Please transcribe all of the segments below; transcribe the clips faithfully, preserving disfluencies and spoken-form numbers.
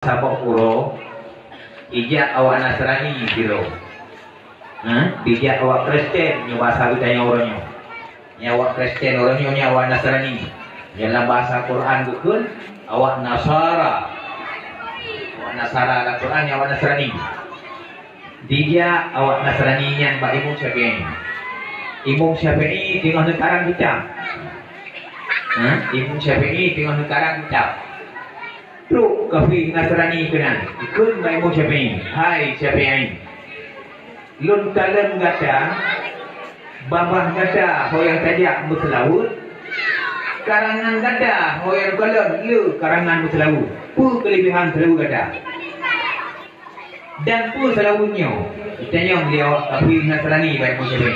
saboh uroe, ijak awak Nasrani sidroe. Ha? Dijak awak Kristen, nyoe bahasa geutanyoe uroe nyoe. Nyoe awak Kristen uroe nyoe, nyoe awak Nasrani. Nyoe lam bahasa Quran geukheun awak Nasara. Awak Nasara lam Quran nyoe awak Nasrani. Dijak awak Nasrani nyan bak Imam Syafi'i. Imam Syafi'i teungoh neukarang kitab. Ha? Imam Syafi'i teungoh neukarang kitab. Trok kafé Nasrani keunan, geukheun bak Imam Syafi'i, "Hai Syafi'i, lôn kalon gata, babah gata ho nyang tajak meuseulaweuet, karangan gata ho nyang kalon le karangan meuseulaweuet. Peue keuleubiehan seulaweuet gata? Dan peue seulaweuet nyoe?" Geutanyong lé awak kafé Nasrani bak Imam Syafi'i.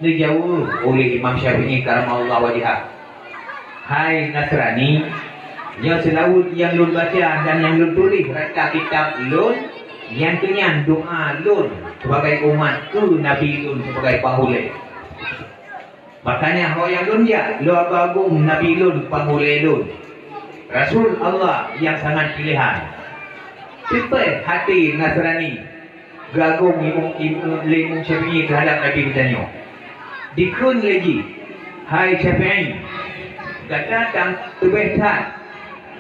Neujaweueb uleh Imam Syafi'i karamallahu wajhah, "Hai Nasrani, nyoe seulaweuet nyang lôn baca dan nyang lôn tuléh rata kitab lôn, nyan keuh nyan doa lôn sibagai umat keu Nabi lôn sibagai panghulée. Makanya ho nyang lôn jak lôn agong-agong Nabi lôn panghulée lôn, Rasul Allah nyang sangat piléhan." Teupeue até Nasrani geuagong Imam, Imam, lé Imam Syafi'i teuhadap Nabi geutanyoe. Dikheun lé jih, "Hai Syafi'i, gata tan teubeh that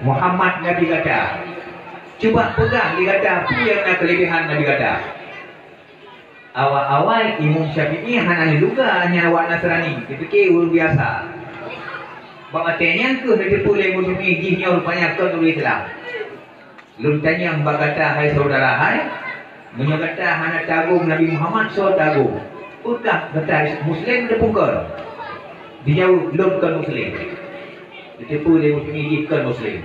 Muhammad Nabi gata. Cuba peugah lé gata peue nyang na keuleubiehan Nabi gata." Awai-awai Imam Syafi'i hana neuluga nyan awak Nasrani, geupike ureuëng biasa. Bak watée nyan kheueh neuteupeue lé Imam Syafi'i jih nyoe rupanya kon ureuëng Islam. Lôn tanyong bak gata, hai syedara hai, meunyoe gata hana tagong Nabi Muhammad, soe tagong? Peukah gata Muslim ataupun kon? Dijaweueb, "Lôn kon Muslim." Geuteupeue lé Muslim jih kon Muslim.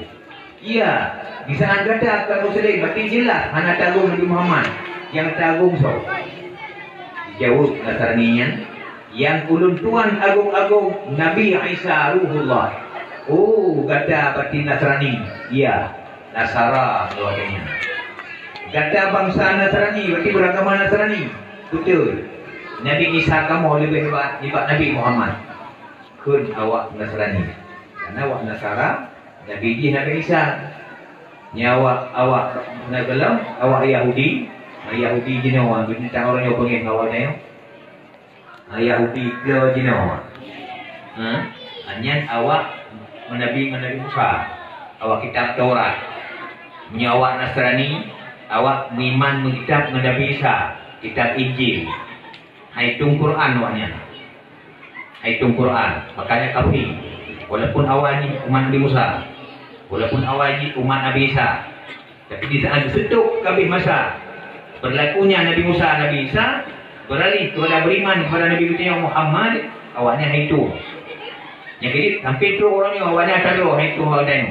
Iya, di saat gata kon Muslim, berarti jeulaih hana tagong Nabi Muhammad, nyang tagong soe? Dijaweueb Nasrani nyan, "Nyang ulôn tuan agong-agong Nabi Isa Ruhullah." Oh, gata berarti Nasrani. Iya. Nasara, lagée nyan. Gata bansa Nasrani, berarti beragama Nasrani. Beutôi. Nabi Isa kamoe leubeh hebat nibak Nabi Muhammad. Kheun awak Nasrani. Karena awak Nasara, Nabi jih Nabi Isa. Nyoe awak, awak na golom, awak Yahudi. Yahudi jinoe, binatang ureuëng nyoe beungéh ngon awak nyoe. Yahudi keu jinoe. Ha? Nyan awak meunabi ngon Nabi Musa, awak kitab Taurat. Meunyoe awak Nasrani, awak meuiman meukitab ngon Nabi Isa, kitab Injil. Hai tueng Quran awak nyan. Hai tueng Quran, makanya kafé. Walaupun awak jih umat Nabi Musa, walaupun awak jih umat Nabi Isa, tapi di saat geuseutôb kabeh masa, berlakunya Nabi Musa, Nabi Isa, beralih kepada beriman kepada Nabi geutanyoe Muhammad, awaknyan hai tueng. Nyang keuneuk sampai trok uroe nyoe awaknyan tadroe hai tueng awaknyan.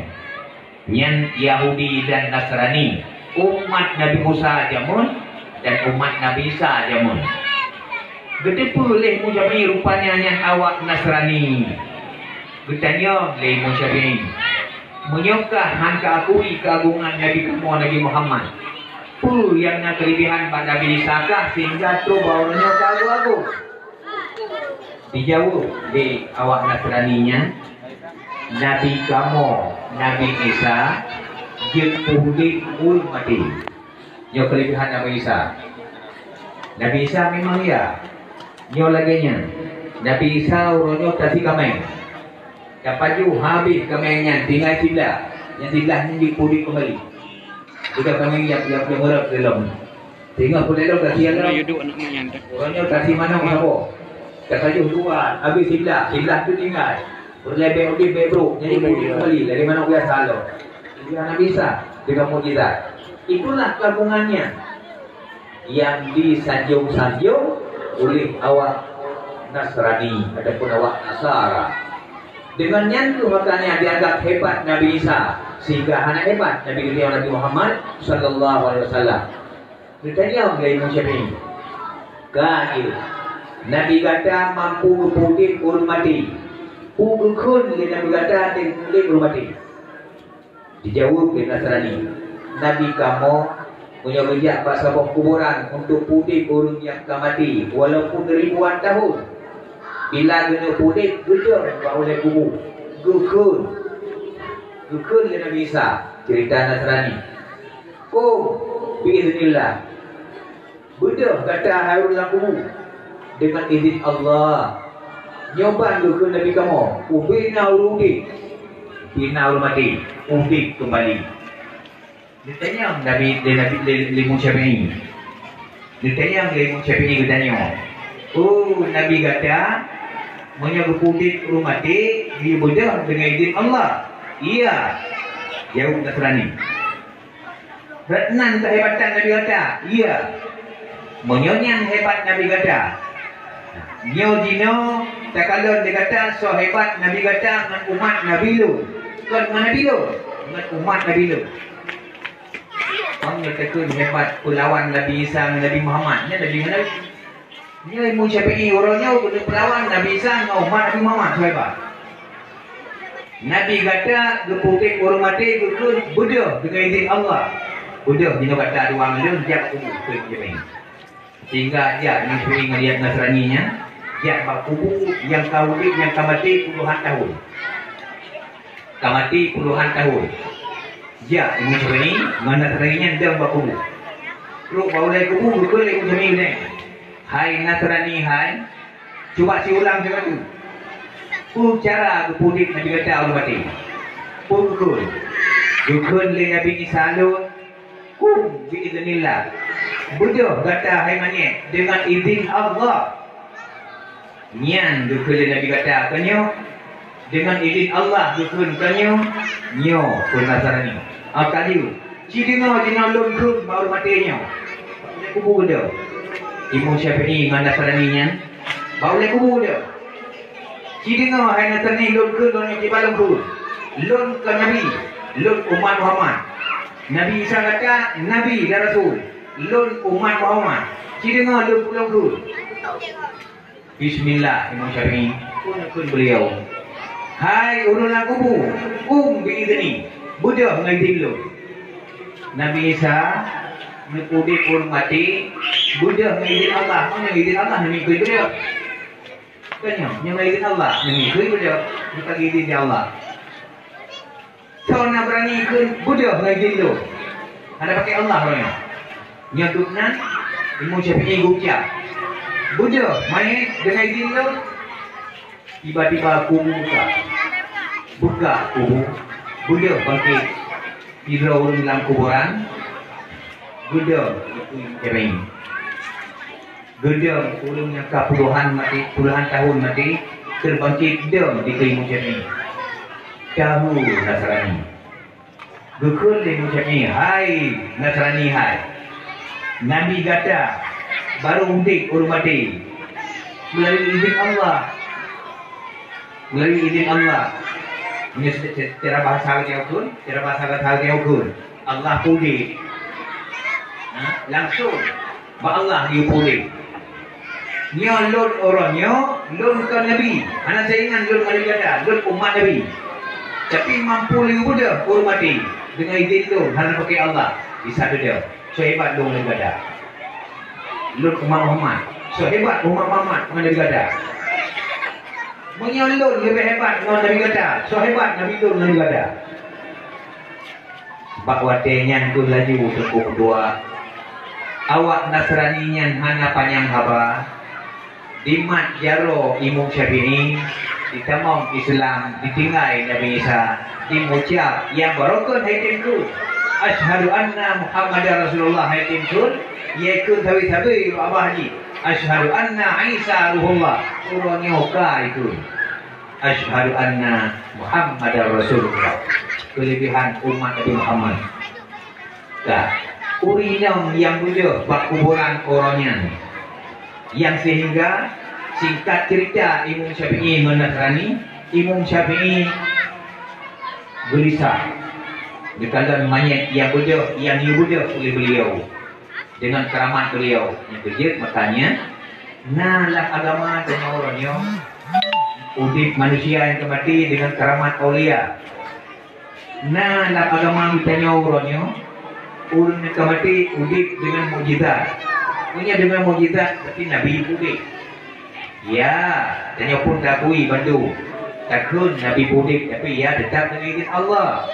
Nyan Yahudi dan Nasrani, umat Nabi Musa jameun dan umat Nabi Isa jameun. Geuteupeue lé Imam Syafi'i rupanya nyan awak Nasrani. Geutanyong lé Imam Syafi'i, "Meunyoe kah han ka akui keuagongan Nabi kamoe Nabi Muhammad, peue nyang na keuleubiehan bak Nabi Isa kah sehingga trok bak uroe nyoe ka agong-agong?" Dijaweueb lé awak Nasrani nyan, "Nabi kamoe Nabi Isa jeuet peuudeb ureuëng maté." Nyoe keuleubiehan Nabi Isa. Nabi Isa memang ya. Nyoe lagée nyan. Nabi Isa uroe nyoe tasi kaméng. Tapajoh habéh kaméng nyan tinggai siblah. Nyang siblah nyan jeuet peuudeb keumbali. Budak kaméng nyang, nyang, nyang meureuek di lom. Sehingga peureulée lom tasi alam. Uroe nyoe tasi manok saboh. Tapajoh dua, habéh siblah. Siblah tu tinggai. Peureulée bék udeb bék brok. Nyan jeuet peuudeb keumbali. Lagée manok biasa lom. Keuleubiehan Nabi Isa dengan mukjizat. Itulah keuagongannya yang disanjung-sanjung oleh awak Nasrani ataupun awak Nasara. Dengan nyan tu makanya dianggap hebat Nabi Isa, sehingga hana hebat Nabi geutanyoe Nabi Muhammad sallallahu alaihi wasallam. Geutanyong lé Imam Syafi'i, "Ka jeuet, Nabi gata mampu geupeuudeb ureuëng maté. Peue geukheun lé Nabi gata teuk udeb ureuëng maté?" Dijaweueb lé Nasrani, "Nabi kamoe meunyoe geujak bak saboh kuburan untuk peuudeb ureuëng nyang ka maté walaupun ribuan tahun, bila geuneuk peuudeb geudong bak ulée kubu, geukheun, geukheun lé Nabi Isa, Cerita Nasrani. Qum biiznillah. Beudôh gata hai ureuëng lam kubu deungon idhin Allah. Nyoe ban geukheun Nabi kamoe, ubé na ureuëng udeb, ubé na ureuëng maté, udeb keumbali. Geutanyong Nabi, lé Nabi, lé, lé Imam Syafi'i. Geutanyong lé Imam Syafi'i geutanyoe, "Oh, Nabi gata, meunyoe geupeuudeb ureuëng maté, geuyue beudôh deungon idhin Allah?" "Iya," jaweueb Nasrani. "Rot nan keuhebatan Nabi gata?" "Iya." "Meunyoe nyan hebat Nabi gata, nyoe jinoe takalon lé gata soe hebat Nabi gata ngon umat Nabi lôn, kon ngon Nabi lôn, ngon umat Nabi lôn." Kon nyoe takheun hebat peulawan Nabi Isa ngon Nabi Muhammad, nyan Nabi ngon Nabi. Nyoe Imam Syafi'i uroe nyoe keuneuk peulawan Nabi Isa ngon umat Nabi Muhammad, soe hebat. Nabi gata geupeuudeb ureuëng maté geukheun beudôh deungon idhin Allah. Beudôh jinoe gata dua ngon lôn jak kubu keu Imam Syafi'i. Sehingga jak Imam Syafi'i ngon yat Nasrani nyan, jak bak kubu nyang ka udeb nyang ka maté puluhan tahun. Ka maté puluhan tahun. Jak Imam Syafi'i ngon Nasrani nyan dong bak kubu. Trok bak ulée kubu geukheun lé Imam Syafi'i lé, "Hai Nasrani hai, cuba siulang sigoe teuk. Peue cara geupeuudeb Nabi gata ureuëng maté?" "Peue geukheun?" "Geukheun lé Nabi Isa lôn, 'Qum biiznillah.' Beudôh gata hai manyét deungon idhin Allah." Nyan geukheun lé Nabi gata keu nyoe, deungon idhin Allah geukheun keu nyoe, nyoe keu Nasrani. Ka lheueh, ci deungoe jinoe lôn kheun bak ureuëng maté nyoe. Bak ulée kubu geudong. Imam Syafi'i ngon Nasrani nyan bak ulée kubu geudong. Ci deungoe hai Nasrani lôn kheun lôn nyoe kiban lôn kheun. Lôn kon Nabi, lôn umat Muhammad. Nabi Isa gata nabi dan rasul. Lôn umat Muhammad. Ci deungoe lôn peulôn kheun. Bismillah, Imam Syafi'i pun kheun beliau, "Hai ureuëng lam kubu, qum biizni, beudôh ngon idhin lôn." Nabi Isa neupeuudeb ureuëng maté, beudôh ngon idhin Allah. Meunyoe idhin Allah neumikheun beudôh. Kan nyoe, nyoe ngon idhin Allah neumikheun beudôh. Bukan idhin di Allah. Soe na beurani kheun beudôh ngon idhin lôn? Hana pakai Allah uroe nyoe. Nyoe dum nan, Imam Syafi'i geucab, "Beudôh manyét deungon idhin lôn." Tiba-tiba kubu buka. Buka kubu, beudôh bangkét sidroe ureuëng lam kuboran, geudong Imam Syafi'i. Geudong ureuëng nyang ka puluhan maté, puluhan tahun maté, teubangkét dong dikeue Imam Syafi'i. Tahu Nasrani. Geukheun lé Imam Syafi'i, "Hai Nasrani hai, Nabi gata barô udeb ureuëng maté meulalu idhin Allah." Meulalu idhin Allah. Meunyoe se-, se-, secara bahasa geutanyoe kheun, secara bahasa gata geutanyoe kheun, Allah peuudeb. Ha? Langsung bak Allah geupeuudeb. Nyoe lôn uroe nyoe, lôn kon nabi. Hana saingan lôn ngon nabi gata, lôn umat nabi. Tapi mampu lé beudôh ureuëng maté deungon idhin lôn, hana pakai Allah. Bisa beudôh. Soe hebat lôn ngon nabi gata? Lôn umat Muhammad. Soe hebat umat Muhammad ngon nabi gata? Meunyoe lôn leubeh hebat ngon nabi gata, soe hebat nabi lôn ngon nabi gata? Bak watée nyan kheueh laju teungku meutuah, awak Nasrani nyan hana panyang haba. Dimat jaroe Imam Syafi'i, ditamong Islam, ditinggai Nabi Isa, dimucab, "Ya barokon hai tem kheun, 'Asyhadu anna Muhammadar Rasulullah' hai tem kheun, ya kheun sabe-sabe bak babah jih, 'Asyhadu anna Isa Ruhullah.'" Uroe nyoe ka ikheun, "Asyhadu anna Muhammadar Rasulullah." Keulebihan umat Nabi Muhammad. Ka, ureuëng inong nyang beudôh bak kuboran uroe nyan. Nyang sehingga, singkat cerita, Imam Syafi'i ngon Nasrani, Imam Syafi'i geulisah. Geukalon manyét nyang beudôh, nyang yue beudôh uleh beuliau. Deungon keramat beuliau, nyang keujeuet makanya, na lam agama tanyoe uroe nyoe, udeb manusia nyang ka maté deungon keramat aulia. Na lam agama geutanyoe uroe nyoe, ureuëng nyang ka maté udeb deungon mukjizat. Meunyoe deungon mukjizat, berarti nabi udeb. Ya, tanyoe pun takui bandum. Takheun nabi udeb, tapi ya tetap deungon izin Allah.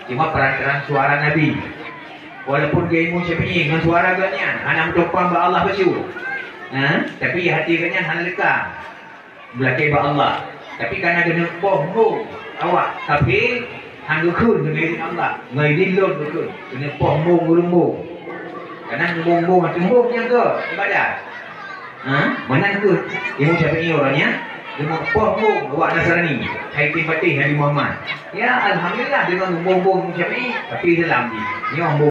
Cuma perantaraan suara Nabi. Walaupun geuh Imam Syafi'i ngon suara geuh nyan hana meutumpang bak Allah bacut. Ha? Tapi hati geuh nyan hana leuka. Beulakée bak Allah. Tapi kana keuneuk poh mbong awak kafé, han geukheun ngon idin Allah, ngon idin lôn geukheun. Keuneuk poh mbong ureuëng mbong. Kana mbong-mbong, mbong nyang keu ibadat. Ha? Meunan kheueh Imam Syafi'i uroe nyan, deungon poh mbong awak Nasrani, hai tim patéh Nabi Muhammad. Ya, alhamdulillah, deungon mbong-mbong Imam Syafi'i, tapi Islam jih. Nyoe mbong